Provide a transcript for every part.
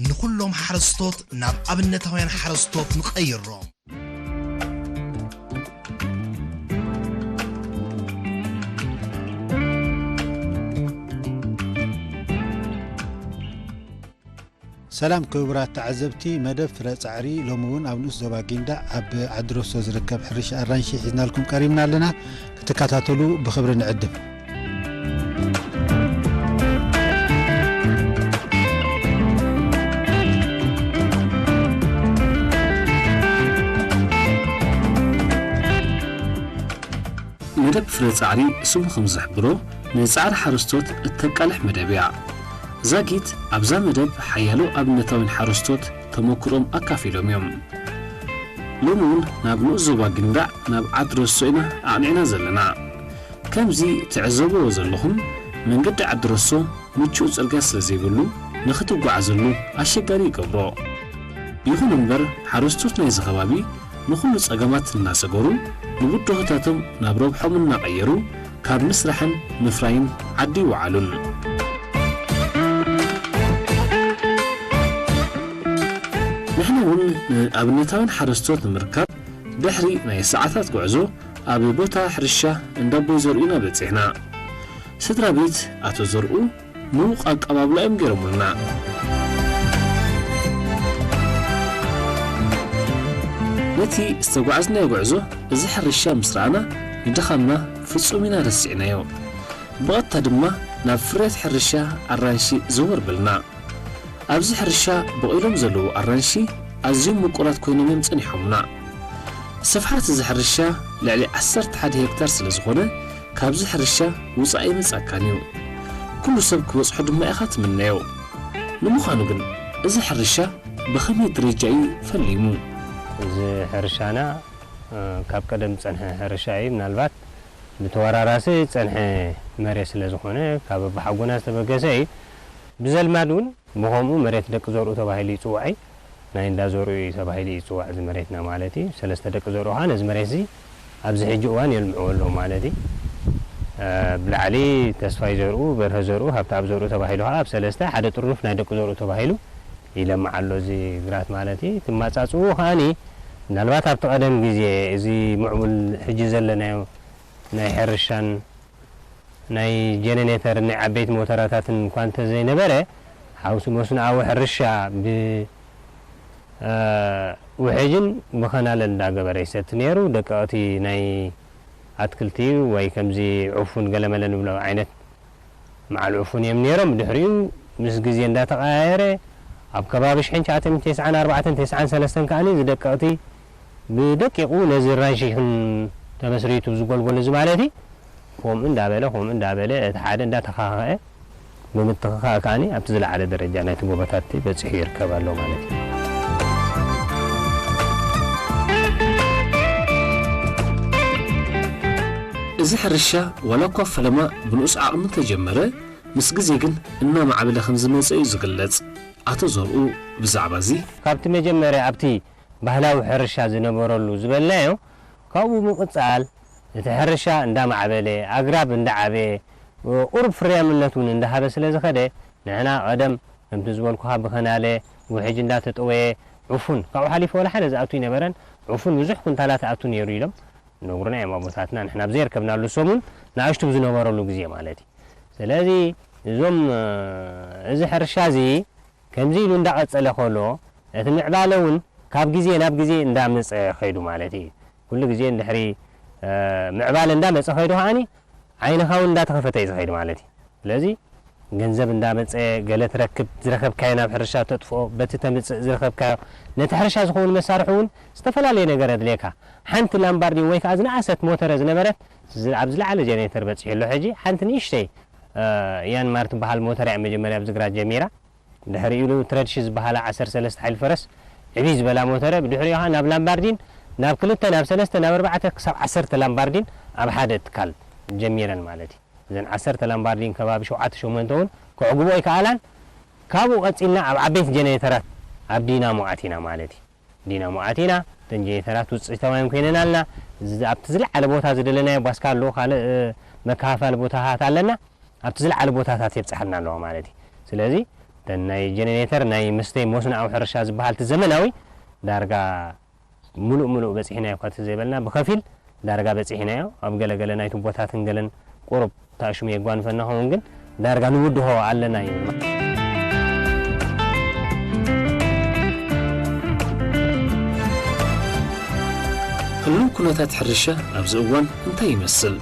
ንኹሎም ሓረስቶት ናብ ኣብነታውያን ሓረስቶት ንቐይሮም። ሰላም ክቡራት ተዓዘብቲ መደብ ፍረ ጻዕሪ፣ ሎሚ እውን ኣብ ንኡስ ዞባ ጊንዳዕ ኣብ ዓድረሶ ዝርከብ ሕርሻ ኣራንሺ ሒዝናልኩም ቀሪብና ኣለና። ክትከታተሉ ብኽብሪ ንዕድም። መደብ ፍረ ጻዕሪ ስሙ ከም ዝሕብሮ ንጻዕሪ ሓረስቶት እተቃልሕ መደብ እያ። ዛጊት ኣብዛ መደብ ሓያሎ ኣብነታውያን ሓረስቶት ተመክሮም ኣካፊሎም እዮም። ሎሚ እውን ናብ ንኡስ ዞባ ጊንዳዕ ናብ ዓድረሶ ኢና ኣቕኒዕና ዘለና። ከምዚ ትዕዘብዎ ዘለኹም መንገዲ ዓድረሶ ምቹእ ጽርግያ ስለ ዘይብሉ ንኽትጓዓዘሉ ኣሸጋሪ ይገብሮ። ይኹን እምበር ሓረስቶት ናይዚ ከባቢ ንኹሉ ጸገማት እናሰገሩ ንብድሆታቶም ናብ ረብሖም እናቐየሩ ካብ ምስራሕን ምፍራይን ዓዲ ይወዓሉን። ንሕና እውን ንኣብነታውያን ሓረስቶት ንምርካብ ድሕሪ ናይ ሰዓታት ጉዕዞ ኣብ ቦታ ሕርሻ እንዳቦይ ዘርኡ ኢና በጺሕና። ስድራ ቤት ኣቶ ዘርኡ ምዉቕ ኣቀባብላ እዮም ገይሮምልና። ነቲ ዝተጓዕዝናዮ ጉዕዞ እዚ ሕርሻ ምስ ረኣና ንድኻምና ፍጹም ኢና ረሲዕናዮ። ብቐጥታ ድማ ናብ ፍርያት ሕርሻ ኣራንሺ ዘወር በልና። ኣብዚ ሕርሻ በቒሎም ዘለዉ ኣራንሺ ኣዝዮም ምቁራት ኮይኖም እዮም ጸኒሖምና። ስፍሓት እዚ ሕርሻ ልዕሊ ዓሰርተ ሓደ ሄክታር ስለ ዝኾነ ካብዚ ሕርሻ ውጻእ ኣይመጻካን እዩ። ኩሉ ሰብ ክበጽሖ ድማ ኢኻ ትምነዮ። ንምዃኑ ግን እዚ ሕርሻ ብኸመይ ደረጃ እዩ ፈሊሙ? እዚ ሕርሻና፣ እ፣ ካብ ቀደም ዝጸንሐ ሕርሻ እዩ። ምናልባት ብተወራራሲ ዝጸንሐ መሬት ስለ ዝኾነ ካብ ኣባሓጎና ዝተበገሰ እዩ። ብዘልማድ እውን ብኸምኡ መሬት ደቂ ዘርኡ ተባሂሉ ይጽዋዕ እዩ። ናይ እንዳ ዘርኡ እዩ ተባሂሉ ይጽዋዕ እዚ መሬትና ማለት እዩ። ሰለስተ ደቂ ዘርኡ ኸዓ ነዚ መሬት እዚ ኣብዚ ሕጂ እዋን የልምዕዎ ኣለዉ ማለት እዩ። እ፣ ብላዕሊ ተስፋይ ዘርኡ፣ በርሀ ዘርኡ፣ ሃብተኣብ ዘርኡ ተባሂሉ ኸዓ ኣብ ሰለስተ ሓደ ጥርኑፍ ናይ ደቂ ዘርኡ ተባሂሉ ይለምዕ ኣሎ እዚ ግራት ማለት እዩ። እቲ ኣመጻጽኡ ኸዓኒ ምናልባት ኣብቲ ቀደም ግዜ እዚ ምዕቡል ሕጂ ዘለናዮ ናይ ሕርሻን ናይ ጀነሬተርን ናይ ዓበይቲ ሞተራታትን እኳ እንተዘይነበረ፣ ሓውሲ መስኖኣዊ ሕርሻ ብ-፣ እ፣ ውሕጅን ብኸናለን እንዳገበረ ይሰቲ ነይሩ። ደቀቕቲ ናይ ኣትክልቲ ወይ ከምዚ ዕፉን ገለመለ ንብሎ ዓይነት መዓል ዕፉን እዮም ነይሮም። ብድሕሪኡ ምስ ግዜ እንዳተቐያየረ ኣብ ከባቢ ሽሕን ትሽዓተ ሚእትን ተስዓን ኣርባዕተን ተስዓን ሰለስተን ከኣኒ እዚ ደቀቕቲ ብደቂቑ ነዚ ራንሺ ይኹን ተመስሪቱ ዝጎልጎል እዚ ማለት እዩ። ከምኡ እንዳበለ፣ ከምኡ እንዳበለ፣ እቲ ሓደ እንዳተኻኸአ፣ ብምትኽኻእ ከኣኒ ኣብቲ ዝለዓለ ደረጃ ናይቲ ጎቦታት በጺሑ ይርከብ ኣሎ ማለት እዩ። እዚ ሕርሻ ዋላ እኳ ፈለማ ብንኡስ ዓቕሚ እንተጀመረ፣ ምስ ግዜ ግን እናማዕበለ ከም ዝመጸ እዩ ዝግለጽ። ኣቶ ዘርኡ ብዛዕባ እዚ ካብቲ መጀመርያ ኣብቲ ባህላዊ ሕርሻ ዝነበረሉ ዝበልናዮ፣ ካብኡ ብምቕጻል እቲ ሕርሻ እንዳማዕበለ፣ ኣግራብ እንዳዓበየ፣ ቁሩብ ፍርያምነት እውን እንዳሃበ ስለ ዝኸደ፣ ንሕና ቀደም ከምቲ ዝበልኩኻ ብኸናለ ውሕጅ እንዳተጠወየ፣ ዕፉን ካብኡ ሓሊፉ ወላ ሓደ ዝኣቱ ኣይነበረን። ዕፉን ብዙሕ ኩንታላት ኣቱ ነይሩ ኢሎም ነግሩና እዮም ኣቦታትና፣ ንሕና ኣብ ዘይርከብናሉ ሰሙን ንኣሽቱ ብዝነበረሉ ግዜ ማለት እዩ። ስለዚ እዞም፣ እዚ ሕርሻ እዚ ከምዚ ኢሉ እንዳቐጸለ ከሎ፣ እቲ ምዕባለ እውን ካብ ግዜ ናብ ግዜ እንዳመጸ ኸይዱ ማለት እዩ። ኩሉ ግዜ እንድሕሪ፣ እ፣ ምዕባለ እንዳመጸ ኸይዱ ከኣኒ ዓይንኻ እውን እንዳተኸፈተ እዩ ዝኸይድ ማለት እዩ። ስለዚ ገንዘብ እንዳመጸ ገለ ትረክብ፣ ዝረኸብካዮ ናብ ሕርሻ ተጥፍኦ፣ በቲ ተምጽእ ዝረኸብካዮ ነቲ ሕርሻ ዝኸውን መሳርሒ እውን ዝተፈላለየ ነገር ኣድልየካ። ሓንቲ ላምባርዲን ወይ ከኣ ዝነኣሰት ሞተረ ዝነበረት ዝ-፣ ኣብ ዝለዓለ ጀነሬተር በጺሑ ኣሎ። ሕጂ ሓንቲ ንእሽተይ፣ እ፣ ያንማር ትበሃል ሞተር እያ መጀመርያ ኣብዚ ግራት ጀሚራ። ድሕሪ ኢሉ ትረድሺ ዝበሃላ ዓሰርተ ሰለስተ ሓይሊ ፈረስ ዕብይ ዝበላ ሞተረ፣ ብድሕሪኡ ኸዓ ናብ ላምባርዲን፣ ናብ ክልተ፣ ናብ ሰለስተ፣ ናብ ኣርባዕተ፣ ክሳብ ዓሰርተ ላምባርዲን ኣብ ሓደ ትካል ጀሚረን ማለት እዩ። እዘን ዓሰርተ ላምባርዲን ከባቢ ሸውዓተ ሸሞንተ እውን ከዕግብኦ ኣይከኣላን። ካብኡ ቀጺልና ኣብ ዓበይቲ ጀነሬተራት ኣብ ዲናሞ ኣቲና ማለት እዩ። ዲናሞ ኣቲና፣ እተን ጀነሬተራት ውጽኢታውያን ኮይነን ኣለና። እዚ ኣብቲ ዝለዓለ ቦታ ዝደለናዮ ባስካ ኣሎ፣ ካልእ፣ እ፣ መከፋፈሊ ቦታታት ኣለና። ኣብቲ ዝለዓለ ቦታታት የብጽሓልና ኣለዋ ማለት እዩ። ስለዚ እተን ናይ ጀነሬተር፣ ናይ መስተይ መስኖኣዊ ሕርሻ ዝበሃል እቲ ዘመናዊ ዳርጋ ምሉእ ምሉእ በጺሕናዮ እኳ እንተዘይበልና፣ ብኸፊል ዳርጋ በጺሕናዮ። ኣብ ገለ ገለ ናይ ቱቦታትን ገለን ቁሩብ ተኣሽሙ የጓንፈና ኸውን፣ ግን ዳርጋ ንውድሆ ኣለና እዩ። ህሉው ኩነታት ሕርሻ ኣብዚ እዋን እንታይ ይመስል?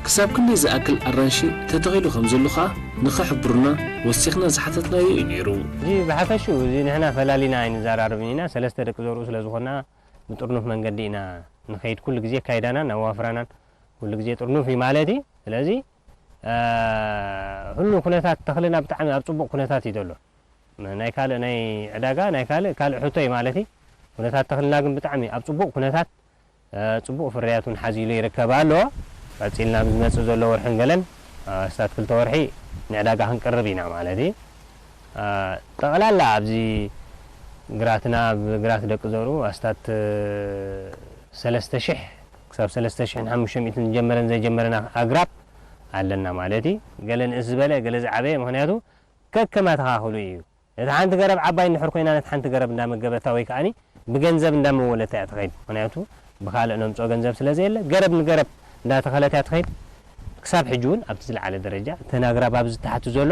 ክሳብ ክንደይ ዝኣክል ኣራንሺ ተተኺሉ ከም ዘሎ ኸኣ ንኽሕብሩና ወሲኽና ዝሓተትናዮ እዩ ነይሩ። ሕጂ ብሓፈሽኡ እዚ ንሕና ፈላሊና ኣይንዘራረብን ኢና። ሰለስተ ደቂ ዘርኡ ስለ ዝኾንና ብጥርኑፍ መንገዲ ኢና ንኸይድ። ኩሉ ግዜ ኣካይዳናን ኣዋፍራናን ኩሉ ግዜ ጥርኑፍ እዩ ማለት እዩ። ስለዚ እ፣ ህሉው ኩነታት ተኽልና ብጣዕሚ ኣብ ጽቡቕ ኩነታት እዩ ዘሎ። ናይ ካልእ ናይ ዕዳጋ ናይ ካልእ ካልእ ሕቶ እዩ ማለት እዩ። ኩነታት ተኽልና ግን ብጣዕሚ ኣብ ጽቡቕ ኩነታት እ፣ ጽቡቕ ፍርያት እውን ሓዚሉ ይርከብ ኣሎ። ቀጺልና ኣብ ዝመጽእ ዘሎ ወርሕን ገለን ኣስታት ክልተ ወርሒ ንዕዳጋ ክንቅርብ ኢና ማለት እዩ። እ፣ ጠቕላላ ኣብዚ ግራትና ብግራት ደቂ ዘርኡ ኣስታት እ፣ ሰለስተ ሽሕ ክሳብ ሰለስተ ሽሕን ሓሙሽተ ሚእትን ዝጀመረን ዘይጀመረን ኣግራብ ኣለና ማለት እዩ። ገለ ንእስ ዝበለ ገለ ዝዓበየ ምኽንያቱ ከከም ኣተኻኽሉ እዩ። እታ ሓንቲ ገረብ ዓባይ እንድሕር ኮይና ነቲ ሓንቲ ገረብ እንዳመገበታ ወይ ከዓኒ ብገንዘብ እንዳመወለታ እያ ትኸይድ። ምኽንያቱ ብኻልእ ነምፅኦ ገንዘብ ስለ ዘየለ ገረብ ንገረብ እንዳተኸለት እያ ትኸይድ። ክሳብ ሕጂ እውን ኣብቲ ዝለዓለ ደረጃ እተን ኣግራብ ኣብዚ ተሓቱ ዘሎ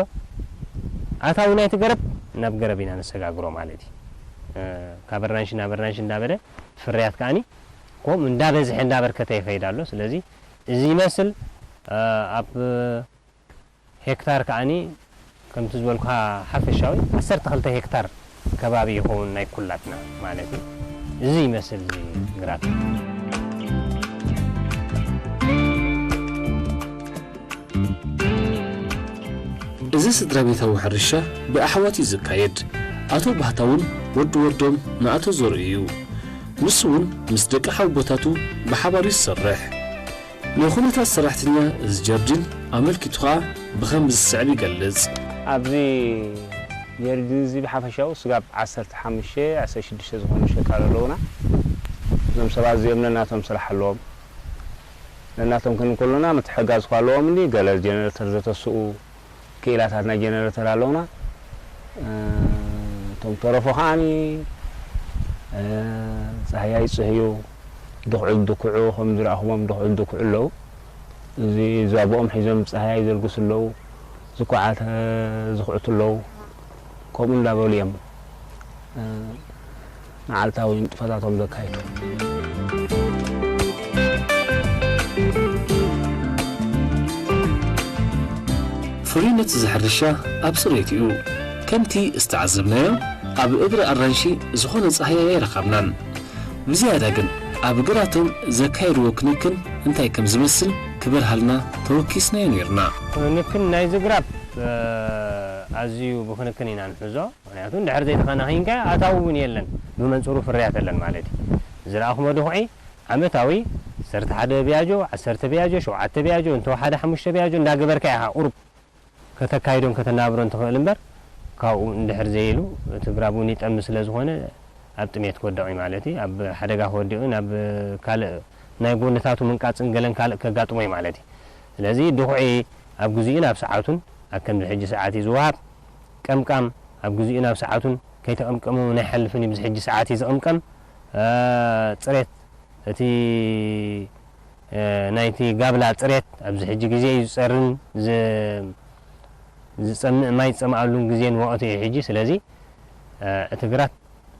ኣታዊ ናይቲ ገረብ ናብ ገረብ ኢና ነሰጋግሮ ማለት እዩ። ካብ ኣራንሺ ናብ ኣራንሺ እንዳበለ ፍርያት ከዓኒ ከምኡ እንዳበዝሐ እንዳበርከተ ይኸይድ ኣሎ። ስለዚ እዚ ይመስል ኣብ ሄክታር ከዓኒ ከምቲ ዝበልኩኻ ሓፈሻዊ ዓሰርተ ክልተ ሄክታር ከባቢ ይኸውን ናይ ኩላትና ማለት እዩ። እዚ ይመስል እዚ ግራት። እዚ ስድራ ቤታዊ ሕርሻ ብኣሕዋት እዩ ዝካየድ። ኣቶ ባህታ እውን ወዲ ወርዶም ንኣቶ ዘርኡ እዩ። ንሱ እውን ምስ ደቂ ሓውቦታቱ ብሓባር እዩ ዝሰርሕ። ንኹነታት ሰራሕተኛ እዚ ጀርዲን ኣመልኪቱ ኸኣ ብኸምዚ ዝስዕብ ይገልጽ። ኣብዚ ጀርዲን እዚ ብሓፈሻኡ ስጋብ ዓሰርተ ሓሙሽተ ዓሰርተ ሽዱሽተ ዝኾኑ ሸቃሎ ኣለዉና። እዞም ሰባት እዚኦም ነናቶም ስራሕ ኣለዎም። ነናቶም ክንብል ከሎና ምትሕግጋዝ እኳ ኣለዎም እንዲ ገለ ጀነሬተር ዘተስኡ ክኢላታት ናይ ጀነሬተር ኣለውና። እቶም ተረፉ ከዓኒ ጻህያይ ይጽህዩ፣ ድኹዒ ዝድኩዑ ከም ዝረኣኹሞም ድኹዒ ዝድኩዑ ኣለዉ። እዚ ዛቦኦም ሒዞም ጻህያይ ዘልግሱ ኣለዉ፣ ዝኳዓተ ዝኹዕቱ ኣለዉ። ከምኡ እንዳበሉ እዮም። መዓልታዊ ንጥፈታቶም ዘካይዱ። ፍሉይነት እዚ ሕርሻ ኣብ ጽሬቱ እዩ። ከምቲ ዝተዓዘብናዮ ኣብ እግሪ ኣራንሺ ዝኾነ ጻህያይ ኣይረኸብናን። ብዝያዳ ግን ኣብ ግራቶም ዘካየድዎ ክንክን እንታይ ከም ዝመስል ክበርሃልና ተወኪስናዮ ነይርና። ክንክን ናይዚ ግራብ ኣዝዩ ብክንክን ኢና ንሕዞ። ምኽንያቱ እንድሕር ዘይተኸናኺንካ ኣታዊ እውን የለን፣ ብመንፅሩ ፍርያት የለን ማለት እዩ። ዝረኣኹሞ ድኹዒ ዓመታዊ ዓሰርተ ሓደ ቢያጆ፣ ዓሰርተ ቢያጆ፣ ሸውዓተ ቢያጆ፣ እንተወሓደ ሓሙሽተ ቢያጆ እንዳገበርካ ኢኻ ቁሩብ ከተካይዶን ከተናብሮን ትኽእል እምበር ካብኡ እንድሕር ዘይሉ እቲ ግራብ እውን ይጠሚ ስለ ዝኾነ ኣብ ጥሜት ክወድቕ እዩ ማለት እዩ። ኣብ ሓደጋ ክወድቕ እዩ፣ ናብ ካልእ ናይ ጎንታቱ ምንቃጽን ገለን ካልእ ከጋጥሞ እዩ ማለት እዩ። ስለዚ ድኹዒ ኣብ ግዚኡን ኣብ ሰዓቱን ኣብ ከምዚ ሕጂ ሰዓት እዩ ዝወሃብ። ቀምቃም ኣብ ግዚኡን ኣብ ሰዓቱን ከይተቐምቀመ እውን ኣይሓልፍን እዩ፣ ብዚ ሕጂ ሰዓት እዩ ዝቕምቀም። ጽሬት እቲ ናይቲ ጋብላ ጽሬት ኣብዚ ሕጂ ግዜ እዩ ዝጸርን ዝጸምእ ማይ ዝጸምኣሉን ግዜን ወቕቲ እዩ ሕጂ። ስለዚ እቲ ግራት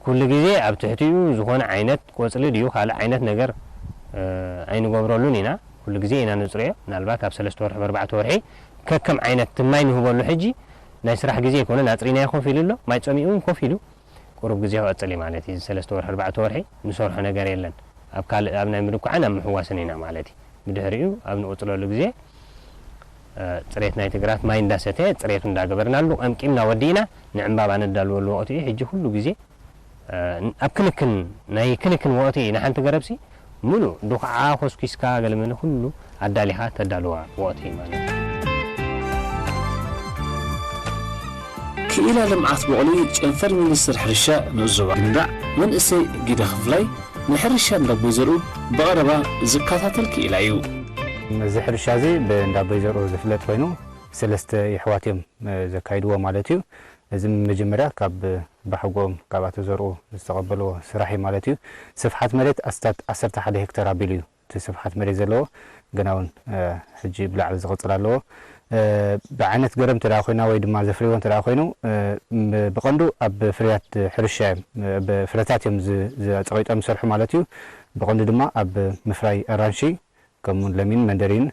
ኩሉ ግዜ ኣብ ትሕቲኡ ዝኾነ ዓይነት ቆጽሊ ድዩ ካልእ ዓይነት ነገር ኣይንገብረሉን ኢና። ኩሉ ግዜ ኢና ነጽርዮ። ምናልባት ኣብ ሰለስተ ወርሒ፣ ኣብ ኣርባዕተ ወርሒ ከከም ዓይነት እቲ ማይ ንህበሉ። ሕጂ ናይ ስራሕ ግዜ ኣይኮነን፣ ኣጽሪናዮ ኮፍ ኢሉ ኣሎ። ማይ ጸሚኡ እውን ኮፍ ኢሉ ቁሩብ ግዜ ክቕጽል እዩ ማለት እዩ። እዚ ሰለስተ ወርሒ፣ ኣርባዕተ ወርሒ ንሰርሖ ነገር የለን። ኣብ ካልእ፣ ኣብ ናይ ምድኳዕን ኣብ ምሕዋስን ኢና ማለት እዩ። ብድሕሪኡ ኣብ ንቕጽለሉ ግዜ ጽሬት ናይቲ ግራት ማይ እንዳሰተየ ጽሬቱ እንዳገበርናሉ ቀምቂምና ወዲእና ንዕምባባ ነዳልወሉ ወቕቲ እዩ። ሕጂ ኩሉ ግዜ ኣብ ክንክን፣ ናይ ክንክን ወቕቲ እዩ። ንሓንቲ ገረብሲ ምሉእ ዱኽዓ ኮስኲስካ ገለመለ ኩሉ ኣዳሊኻ ተዳልዋ ወቕቲ እዩ ማለት እዩ። ክኢላ ልምዓት ቡቕሊ ጨንፈር ሚኒስትር ሕርሻ ንኡስ ዞባ ጊንዳዕ መንእሰይ ጊደ ክፍላይ ንሕርሻ እንዳቦይ ዘርኡ ብቐረባ ዝከታተል ክኢላ እዩ። እዚ ሕርሻ እዚ ብእንዳ ኣቦይ ዘርኡ ዝፍለጥ ኮይኑ ሰለስተ የሕዋት እዮም ዘካይድዎ ማለት እዩ። እዚ መጀመርያ ካብ ባሕጎም ካብ ኣቶ ዘርኡ ዝተቐበልዎ ስራሕ እዩ ማለት እዩ። ስፍሓት መሬት ኣስታት ዓሰርተ ሓደ ሄክተር ኣቢሉ እዩ እቲ ስፍሓት መሬት ዘለዎ። ገና እውን ሕጂ ብላዕሊ ዝቕፅል ኣለዎ። ብዓይነት ገረብ እንተ ኮይና ወይ ድማ ዘፍርይዎ እንተ ኮይኑ ብቐንዱ ኣብ ፍርያት ሕርሻ እዮም፣ ፍረታት እዮም ፀቒጦም ዝሰርሑ ማለት እዩ። ብቐንዱ ድማ ኣብ ምፍራይ ኣራንሺ ከምኡውን ለሚን መንደሪን፣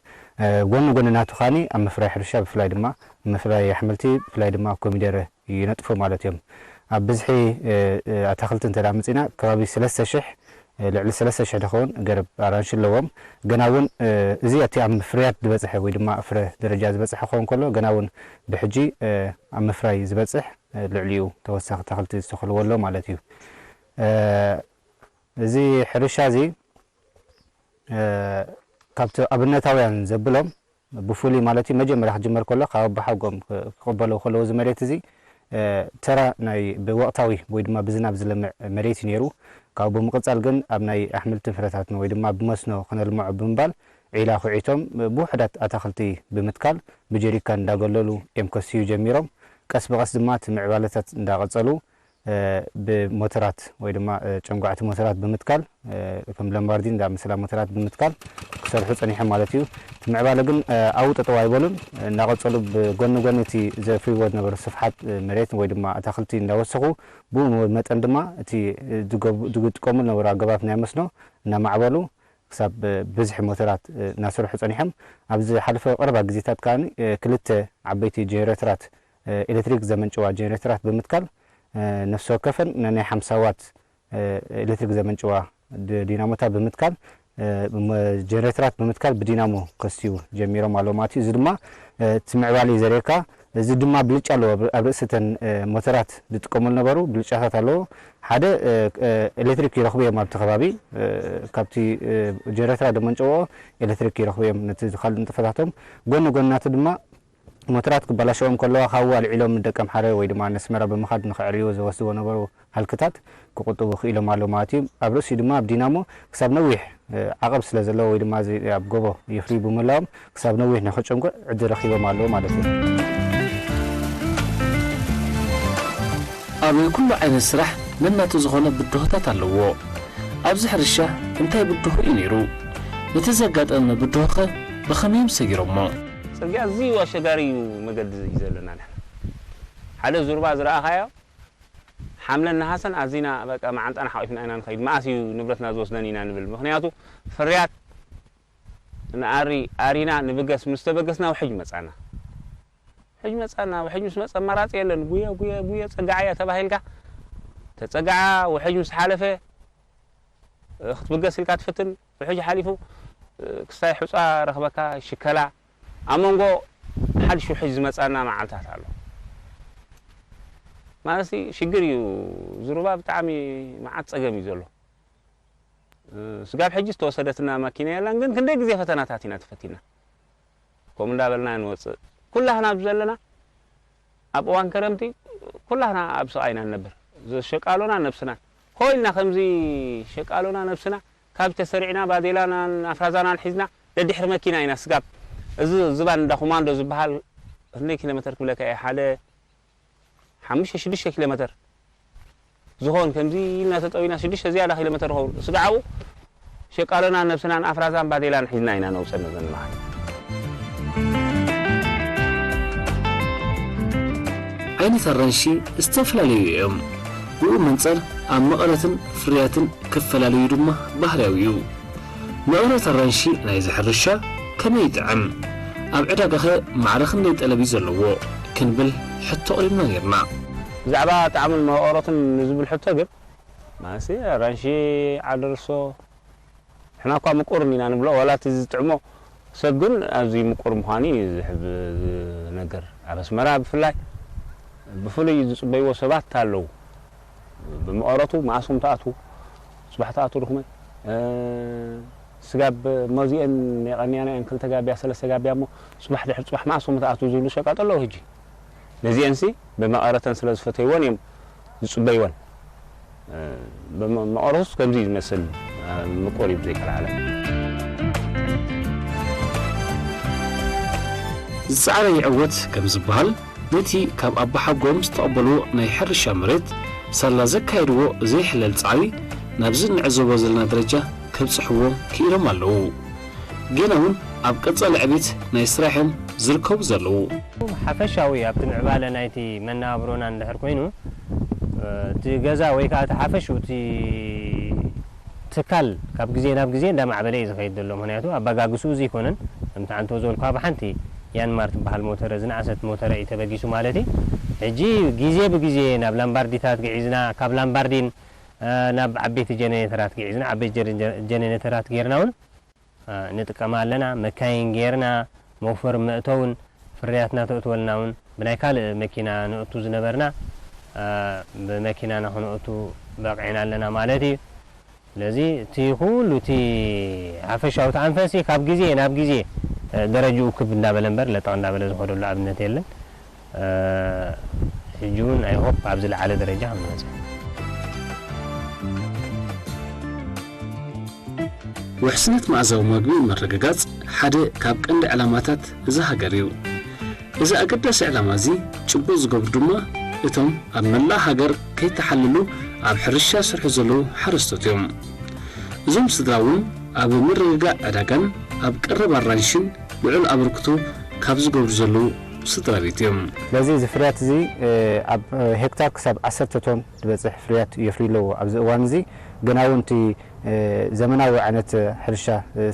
ጎኒ ጎኒ ናቱ ኻኒ ኣብ ምፍራይ ሕርሻ ብፍላይ ድማ ምፍራይ ኣሕምልቲ ብፍላይ ድማ ኮሚደረ ይነጥፉ ማለት እዮም። ኣብ ብዝሒ ኣታክልቲ እንተ መፂና ከባቢ ሰለስተ ሽሕ፣ ልዕሊ ሰለስተ ሽሕ ዝኸውን ገረብ ኣራንሺ ኣለዎም። ገና እውን እዚ እቲ ኣብ ፍርያት ዝበፅሐ ወይ ድማ ፍረ ደረጃ ዝበፅሐ ክኸውን ከሎ ገና እውን ብሕጂ ኣብ ምፍራይ ዝበፅሕ ልዕሊኡ ተወሳኺ ኣታክልቲ ዝተኸልዎ ኣሎ ማለት እዩ። እዚ ሕርሻ እዚ ካብቲ ኣብነታውያን ዘብሎም ብፍሉይ ማለት እዩ መጀመርያ ክጅመር ከሎ ካብ ኣቦሓጎም ክቕበለው ከለዉ እዚ መሬት እዚ ተራ ናይ ብወቕታዊ ወይ ድማ ብዝናብ ዝለምዕ መሬት እዩ ነይሩ። ካብኡ ብምቕፃል ግን ኣብ ናይ ኣሕምልትን ፍረታትን ወይ ድማ ብመስኖ ክነልምዖ ብምባል ዒላ ኩዒቶም ብውሕዳት ኣታክልቲ ብምትካል ብጀሪካን እንዳገለሉ እዮም ከስዩ ጀሚሮም። ቀስ ብቐስ ድማ እቲ ምዕባለታት እንዳቐፀሉ ብሞተራት ወይ ድማ ጨንጓዕቲ ሞተራት ብምትካል ከም ለምባርዲን ዝኣመሰላ ሞተራት ብምትካል ክሰርሑ ፀኒሖም ማለት እዩ። እቲ ምዕባለ ግን ኣብኡ ጠጠው ኣይበሉን። እናቐፀሉ ብጎኒ ጎኒ እቲ ዘፍርይዎ ዝነበሩ ስፍሓት መሬት ወይ ድማ ኣታክልቲ እንዳወሰኹ ብኡ መጠን ድማ እቲ ዝጥቀሙ ዝነበሩ ኣገባብ ናይ መስኖ እናማዕበሉ ክሳብ ብዝሒ ሞተራት እናሰርሑ ፀኒሖም። ኣብ ዝሓለፈ ቀረባ ግዜታት ከዓ ክልተ ዓበይቲ ጀነሬተራት ኤሌክትሪክ ዘመንጭዋ ጀነሬተራት ብምትካል ነፍሲ ወከፈን ናይ ሓምሳ ዋት ኤሌክትሪክ ዘመንጭዋ ዲናሞታት ብምትካል ጀነሬተራት ብምትካል ብዲናሞ ከስትዩ ጀሚሮም ኣለዉ ማለት እዩ። እዚ ድማ እቲ ምዕባለ እዩ ዘርእየካ። እዚ ድማ ብልጫ ኣለዎ ኣብ ርእሲ እተን ሞተራት ዝጥቀሙ ዝነበሩ ብልጫታት ኣለዎ። ሓደ ኤሌክትሪክ ይረኽቡ እዮም ኣብቲ ከባቢ ካብቲ ጀነሬተራት ዘመንጭዎ ኤሌክትሪክ ይረኽቡ እዮም ነቲ ካልእ ንጥፈታቶም። ጎኒ ጎኒ ናቱ ድማ ሞተራት ክበላሸዎም ከለዋ ካብኡ ኣልዒሎም ንደቀምሓረ ወይ ድማ ነስመራ ብምኻድ ንኸዕርዩ ዝወስድዎ ነበሩ ሃልክታት ክቁጥቡ ክኢሎም ኣለዉ ማለት እዩ። ኣብ ርእሲኡ ድማ ኣብ ዲናሞ ክሳብ ነዊሕ ዓቐብ ስለ ዘለዎ ወይ ድማ እዚ ኣብ ጎቦ ይፍርዩ ብምህላዎም ክሳብ ነዊሕ ንኽጭንጉዕ ዕድል ረኺቦም ኣለዉ ማለት እዩ። ኣብ ኩሉ ዓይነት ስራሕ ነናቱ ዝኾነ ብድሆታት ኣለዎ። ኣብዚ ሕርሻ እንታይ ብድሆ እዩ ነይሩ? ነቲ ዘጋጠመ ብድሆኸ ብኸመይ እዮም ሰጊሮሞ? ጽርግያ ኣዝዩ ኣሸጋሪ እዩ መገዲ እዩ ዘለና ንሕና ሓደ ዙርባ ዝረኣኻዮ ሓምለን ነሃሰን ኣዚና በቃ መዓንጣና ሓቂፍና ኢና ንኸይድ። መኣስ እዩ ንብረትና ዝወስደን ኢና ንብል። ምኽንያቱ ፍርያት ንኣሪ ኣሪና ንብገስ ምስ ተበገስና ውሕጅ መጻና። ውሕጅ መጻና። ውሕጅ ምስ መጸ ኣማራጺ የለን። ጉየ ጉየ ጉየ ጸጋዓያ ተባሂልካ ተጸጋዓ ውሕጅ ምስ ሓለፈ ክትብገስ ኢልካ ትፍትን። ውሕጅ ሓሊፉ ክስታይ ሑጻ ረኽበካ ሽከላ ኣብ መንጎ ሓድሽ ውሕጅ ዝመጻና መዓልታት ኣሎ። ማለት ሽግር እዩ። ዝሩባ ብጣዕሚ መዓት ጸገም እዩ ዘሎ። ስጋብ ሕጂ ዝተወሰደትና ማኪና የላን፣ ግን ክንደይ ግዜ ፈተናታት ኢና ተፈቲና። ከምኡ እንዳበልና ንወፅእ። ኩላህና ኣብዚ ዘለና ኣብ እዋን ከረምቲ ኩላህና ኣብ ስቓይ ኢና ንነብር። ዘሸቃሎና ነብስና። ሆይ ኢልና ከምዚ ሸቃሎና ነብስና ካብ ተሰሪዕና ባዴላናን ኣፍራዛናን ሒዝና ደድሕሪ መኪና ኢና ስጋብ እዚ ዝባን እንዳ ኮማንዶ ዝበሃል ክንደይ ኪሎ ሜትር ክብለካ እየ ሓደ ሓሙሽተ ሽዱሽተ ኪሎ ሜትር ዝኾን ከምዚ ኢልና ተጠዊና ሽዱሽተ ዝያዳ ኪሎ ሜትር ኸውን ስጋዓቡ ሸቃሎናን ነብስናን ኣፍራዛን ባዴላን ሒዝና ኢና ነውፀን ነዘን መዓልቲ። ዓይነት ኣራንሺ ዝተፈላለዩ እዮም። ብኡ መንፀር ኣብ መቐረትን ፍርያትን ክፈላለዩ ድማ ባህርያዊ እዩ። መቐረት ኣራንሺ ናይዚ ሕርሻ ከመይ ይጥዕም? ኣብ ዕዳጋኸ ማዕረ ክንደይ ጠለብ እዩ ዘለዎ? ክንብል ሕቶ ኣቕሪብና ነይርና። ብዛዕባ ጣዕምን መቐረትን ንዝብል ሕቶ ግን ማለትሲ ኣራንሺ ዓደርሶ ንሕና እኳ ምቁር ኢና ንብሎ ዋላ እቲ ዝጥዕሞ ሰብ ግን ኣዝዩ ምቁር ምዃኑ እዩ ዝሕብ ዝነገር ኣብ ኣስመራ ብፍላይ ብፍሉይ ዝፅበይዎ ሰባት ኣለዉ ብመቐረቱ መኣሶም ትኣትዉ ፅባሕ ትኣትዉ ድኹመ ስጋብ መዚአን የቐንያና እየን ክልተ ጋቢያ ሰለስተ ጋቢያ እሞ ፅባሕ ድሕሪ ፅባሕ መኣሶም ትኣትዉ ዝብሉ ሸቃጦ ኣለዉ ሕጂ ነዚአንሲ ብመቐረተን ስለ ዝፈተይወን እዮም ዝፅበይወን መቐረቱስ ከምዚ ዝመስል ምቁር እዩ ብዘይቀልዓለም ዝፀዓረ ይዕወት ከም ዝበሃል ነቲ ካብ ኣባሓጎኦም ዝተቐበልዎ ናይ ሕርሻ መሬት ሳላ ዘካየድዎ ዘይሕለል ጻዕሪ ናብዚ እንዕዘቦ ዘለና ደረጃ ከብጽሕዎ ክኢሎም ኣለዉ። ጌና እውን ኣብ ቀጻሊ ዕቤት ናይ ስራሕ እዮም ዝርከቡ ዘለዉ። ሓፈሻዊ ኣብቲ ምዕባለ ናይቲ መነባብሮና እንድሕር ኮይኑ፣ እቲ ገዛ ወይ ከዓ እቲ ሓፈሽኡ እቲ ትካል ካብ ግዜ ናብ ግዜ እንዳማዕበለ እዩ ዝኸይድ ዘሎ። ምኽንያቱ ኣበጋግስኡ ዘይኮነን፣ ከምቲ ዓንቶ ዝበልኩ ኣብ ሓንቲ ያንማር ትበሃል ሞተረ፣ ዝነኣሰት ሞተረ እዩ ተበጊሱ ማለት እዩ። ሕጂ ግዜ ብግዜ ናብ ላምባርዲታት ግዒዝና፣ ካብ ላምባርዲን ናብ ዓበይቲ ጀነሬተራት ግዒዝና፣ ዓበይቲ ጀነሬተራት ጌርና እውን ንጥቀማ ኣለና። መካይን ጌርና፣ መውፈር መእተውን ፍርያትና ተእትወልና እውን ብናይ ካልእ መኪና ነእቱ ዝነበርና ብመኪናና ክነእቱ በቂዕና ኣለና ማለት እዩ። ስለዚ እቲ ኩሉ እቲ ሓፈሻዊ ተኣንፈሲ ካብ ግዜ ናብ ግዜ ደረጅኡ ክብ እንዳበለ እምበር ለጠቕ እንዳበለ ዝኸደሉ ኣብነት የለን። ሕጂ እውን ኣይሆፕ ኣብ ዝለዓለ ደረጃ ከም ንበፅሕ። ውሕስነት መኣዛዊ መግቢ ምርግጋጽ ሓደ ካብ ቀንዲ ዕላማታት እዛ ሃገር እዩ። እዚ ኣገዳሲ ዕላማ እዚ ጭቡጥ ዝገብሩ ድማ እቶም ኣብ መላእ ሃገር ከይተሓለሉ ኣብ ሕርሻ ዝሰርሑ ዘለዉ ሓረስቶት እዮም። እዞም ስድራ እውን ኣብ ምርግጋእ ዕዳጋን ኣብ ቀረብ ኣራንሽን ልዑል ኣበርክቶ ካብ ዝገብሩ ዘለዉ ስድራ ቤት እዮም። ስለዚ እዚ ፍርያት እዚ ኣብ ሄክታር ክሳብ ዓሰርተ ቶን ዝበፅሕ ፍርያት የፍርዩ ኣለዉ ኣብዚ እዋን እዚ። ግና እውን እቲ ዘመናዊ ዓይነት ሕርሻ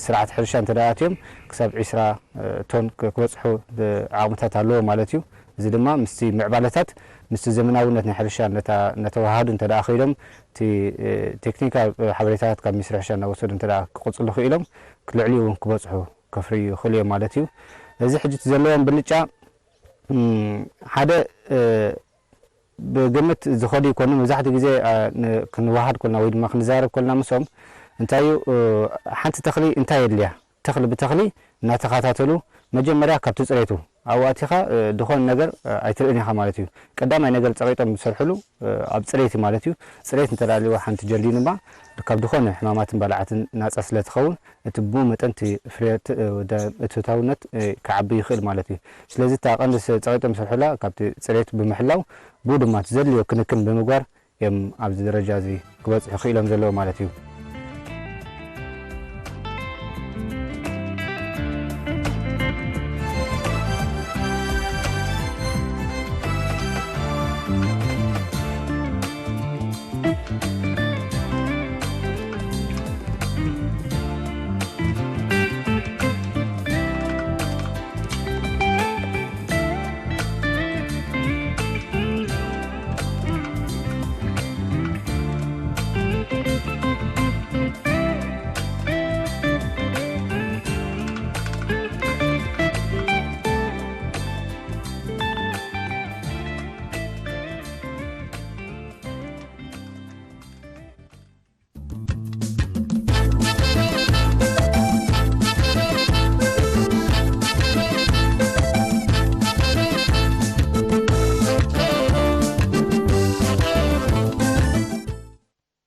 ስርዓት ሕርሻ እንተ ኣትዮም ክሳብ ዒስራ ቶን ክበፅሑ ዓቕምታት ኣለዎ ማለት እዩ። እዚ ድማ ምስቲ ምዕባለታት ምስቲ ዘመናውነት ናይ ሕርሻ እናተዋሃሃዱ እንተ ከይዶም እቲ ቴክኒካዊ ሓበሬታታት ካብ ሚኒስትሪ ሕርሻ እናወሰዱ እንተ ክቕፅሉ ክኢሎም ልዕሊኡ እውን ክበፅሑ ከፍርዩ ይኽእሉ እዮም ማለት እዩ። እዚ ሕጂ እቲ ዘለዎም ብልጫ ሓደ ብግምት ዝኸዱ ይኮኑ። መብዛሕትኡ ግዜ ክንወሃድ ኮልና ወይ ድማ ክንዛረብ ኮልና ምስኦም እንታይ እዩ ሓንቲ ተኽሊ እንታይ የድልያ ተኽሊ ብተኽሊ እናተኸታተሉ መጀመርያ ካብቲ ፅሬቱ ኣብኡ ኣቲኻ ድኾን ነገር ኣይትርእን ኢኻ ማለት እዩ። ቀዳማይ ነገር ፀቂጦም ዝሰርሕሉ ኣብ ፅሬት ማለት እዩ። ፅሬት እንተላልዋ ሓንቲ ጀርዲን ድማ ካብ ድኾነ ሕማማትን ባልዓትን ናፃ ስለ ትኸውን እቲ ብኡ መጠን እቲ ፍርያት እቲ እታውነት ክዓቢ ይኽእል ማለት እዩ። ስለዚ እታ ቀንዲ ፀቂጦም ዝሰርሑላ ካብቲ ፅሬት ብምሕላው ብኡ ድማ እቲ ዘድልዮ ክንክን ብምግባር እዮም ኣብዚ ደረጃ እዚ ክበፅሑ ክኢሎም ዘለዎ ማለት እዩ።